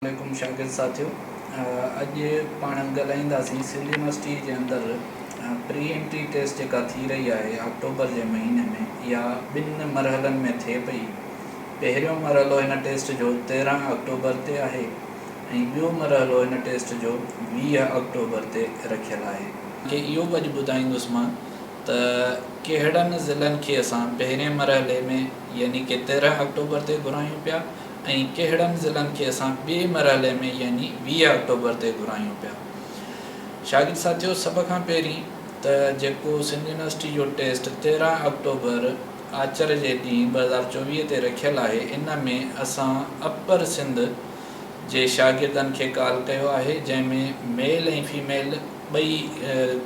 عليڪم شاگرد ساٿيو اڄ پاڻ ڳالهائينداسين سنڌ يونيورسٽي جي اندر پري انٽري ٽيسٽ جيڪا ٿي رهي آهي آڪٽوبر جي مهيني ۾ اها ٻن مرحلن ۾ ٿئي پئي پهريون مرحلو هن ٽيسٽ جو 13 آڪٽوبر تي آهي ۽ ٻيو مرحلو هن ٽيسٽ جو 20 آڪٽوبر تي رکيل آهي. کي اهو به اڄ ٻڌائيندس مان ته ڪهڙن ضلعن کي اسان پهرين مرحلي ۾ يعني ڪي 13 آڪٽوبر تي گهرايون پيا ۽ ڪهڙن ضلعن کي اسان ٻئي مرحلي ۾ يعني 20 آڪٽوبر تي گهرايون پيا. شاگرد ساٿيو سڀ کان پهرين ته جيڪو سنڌ يونيورسٽي جو ٽيسٽ 13 آڪٽوبر آچر جي ڏينهن 2024 تي رکيل آهي ان ۾ اسان اپر سنڌ جي شاگردن کي ڪال ڪيو آهي جنهن ۾ ميل ۽ فيميل ٻئي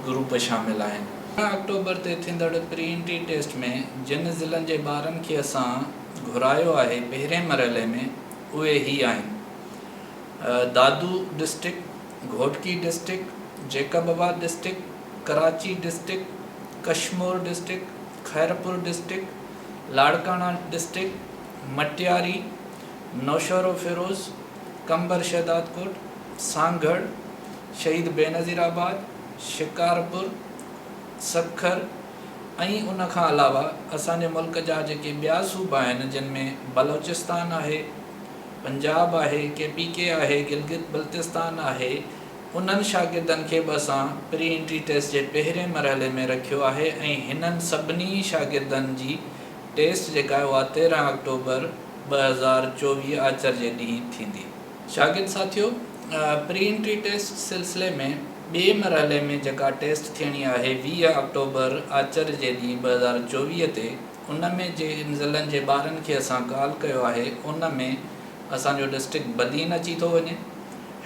گروپ شامل آهن. 13 آڪٽوبر تي ٿيندڙ پري انٽري ٽيسٽ ۾ جن ضلعن جي ٻارن کي اسان گهرايو آهي پهرين مرحلي ۾ اهي هي آهن، Dadu district, Ghotki district, Jacobabad district, Karachi district, Kashmore district, Khairpur district, Larkana district, Matiari, Naushahro Feroze, Qambar Shahdadkot, Sanghar, Shaheed Benazirabad, Shikarpur, Sukkur ۽ ان کان علاوه اسان جي ملڪ جا جيڪي ٻيا صوبا آهن جن ۾ بلوچستان آهي، پنجاب آهي، ڪي پي ڪي آهي، گلگت بلتستان آهي انهن شاگردن کي به اسان پري انٽري ٽيسٽ جي پهرين مرحلي ۾ رکيو آهي ۽ هنن سڀني شاگردن جي ٽيسٽ جيڪا آهي اها 13 آڪٽوبر 2024 آچر جي ڏينهن ٿيندي. شاگرد ساٿيو! پري انٽري ٽيسٽ سلسلي ۾ ٻئي مرحلي ۾ جيڪا ٽيسٽ ٿيڻي آهي 20 آڪٽوبر آچر جي ڏينهن 2024 تي ان ۾ جن ضلعن جي ٻارن کي اسان ڪال ڪيو آهي ان ۾ اسان جو ڊسٽرڪٽ بدين اچي ٿو وڃي،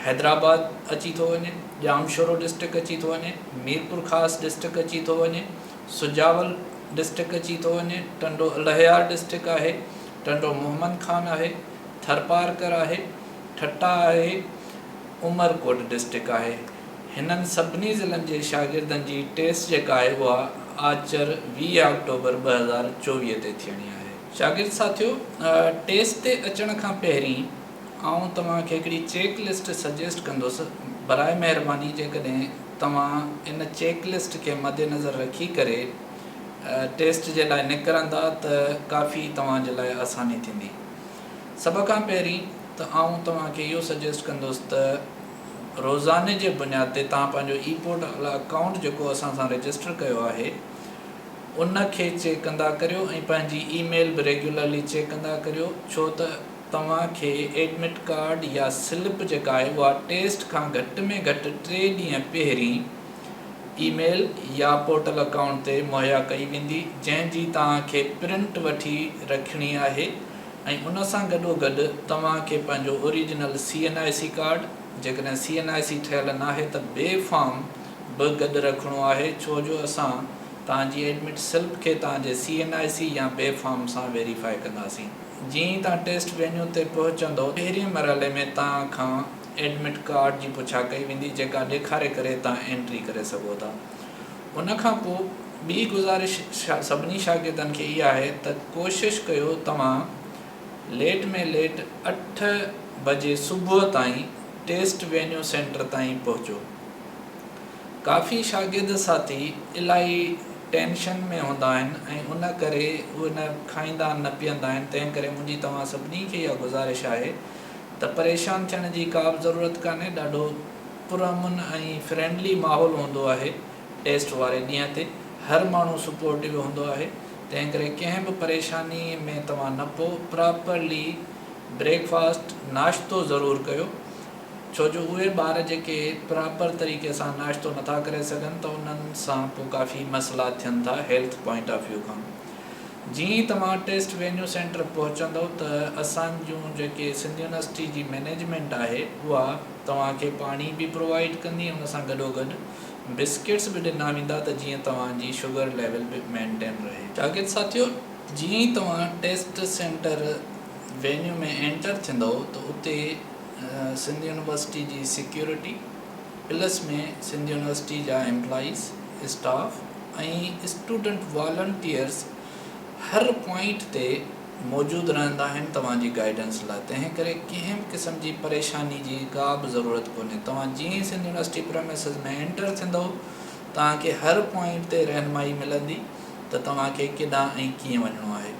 حيدرآباد اچي ٿو وڃي، ڄامشورو ڊسٽرڪٽ اچي ٿو وڃي، ميرپورخاص ڊسٽرڪٽ اچي ٿو وڃي، سجاول ڊسٽرڪٽ اچي ٿو وڃي، ٽنڊو الهيار ڊسٽرڪٽ آهي، ٽنڊو محمد خان آهي، ٿرپارڪر آهي، ٺٽا آهي، عمرڪوٽ ڊسٽرڪٽ آهي. هنن سڀني ضلعن جي شاگردن جي ٽيسٽ جيڪا آهي اها آچر 20 آڪٽوبر 2024 تي ٿيڻي آهي. شاگرد ساٿيو ٽيسٽ تي اچڻ کان پهرين آئون توهان کي هڪڙي چيڪ لسٽ سجيسٽ ڪندس براء مهرباني جيڪڏهن توهان ان چيڪ لسٽ کي مدنظر رکي ڪري ٽيسٽ جي لاء نڪرندا ته ڪافي توهان جي لاء آساني ٿيندي. سڀ کان پهرين ته آئون توهان کي اهو سجيسٽ ڪندس ته روزاني جي بنياد تي توهان پنهنجو اي پورٽل اڪائونٽ جيڪو اسان سان رجسٽر ڪيو آهي ان کي چيڪ ڪندا ڪريو ۽ پنهنجي اي ميل به ريگيولرلي چيڪ ڪندا ڪريو ڇو ته توهان کي ايڊمٽ ڪارڊ يا سلپ جيڪا آهي اها ٽيسٽ کان گهٽ ۾ گهٽ ٽي ڏينهن پهرين اي ميل يا پورٽل اڪائونٽ تي مهيا ڪئي ويندي جنهن جي توهان کي پرنٽ وٺي رکڻي آهي ۽ ان سان گڏوگڏ توهان کي پنهنجو original C N I C card, جيڪڏهن سي اين آء سي ٺهيل ناهي ته بي فارم به گڏ رکڻو آهي ڇو جو اسان توهان جي ايڊمٽ سلپ کي توهان جي سي اين آء سي يا بي فارم سان ويريفائي ڪنداسين. جيئن ئي توهان ٽيسٽ وينيو تي پهچندو پهرين مرحلي ۾ توهان کان ايڊمٽ ڪارڊ جي پڇا ڪئي ويندي جيڪا ڏيکاري ڪري توهان انٽري ڪري سگهو ٿا. ان کان پوء ٻي گذارش سڀني شاگردن کي اها آهي ته ڪوشش ڪيو توهان ليٽ ۾ ليٽ اٺ بجي صبح تائين ٽيسٽ وينيو سينٽر تائين پهچو. ڪافي شاگرد ساٿي الاهي ٽينشن ۾ هوندا آهن ۽ ان ڪري اهي نه کائيندا آهن نه پيئندا آهن تنهن ڪري منهنجي توهان سڀني کي اها گذارش آهي ته پريشان ٿيڻ جي ڪا به ضرورت ڪانهي ڏاڍو پرامن ۽ فرينڊلي ماحول هوندو آهي ٽيسٽ واري ڏينهن تي هر ماڻهو سپورٽو هوندو آهي تنهن ڪري ڪنهن به پريشاني ۾ توهان نه پئو پراپرلي بريڪ فاسٽ ناشتو ضرور ڪيو ڇو جو اهي ٻار جيڪي پراپر طريقي سان ناشتو نٿا ڪري سگهن ته انهن سان پوء ڪافي مسئلا ٿين ٿا هيلٿ پوائنٽ آف ويو کان. جيئن ئي توهان ٽيسٽ وينيو سينٽر پهچندؤ ته اسان جون جيڪي سنڌ يونيورسٽي جي مئنيجمينٽ آهي اها توهان کي پاڻي به پرووائيڊ ڪندي ان سان گڏوگڏ بسڪيٽس به ڏنا ويندا ته جيئن توهان جي شگر ليول به مينٽين رهي. شاگرد ساٿيو جيئن ئي توهان ٽيسٽ سينٽر وينيو ۾ اينٽر ٿيندؤ ته اتي سنڌ يونيورسٽي جي سيڪيورٽي پلس ۾ سنڌ يونيورسٽي جا ايمپلائيز اسٽاف ۽ اسٽوڊنٽ والنٽيئرز هر پوائنٽ تي موجود رهندا آهن توهان جي گائيڊنس لاء تنهن ڪري ڪنهن به قسم جي پريشاني جي ڪا به ضرورت ڪونهي توهان جيئن ئي سنڌ يونيورسٽي پريمسز ۾ اينٽر ٿيندؤ توهان کي هر پوائنٽ تي رهنمائي ملندي ته توهان کي ڪيڏانهن ۽ ڪيئن وڃڻو آهي.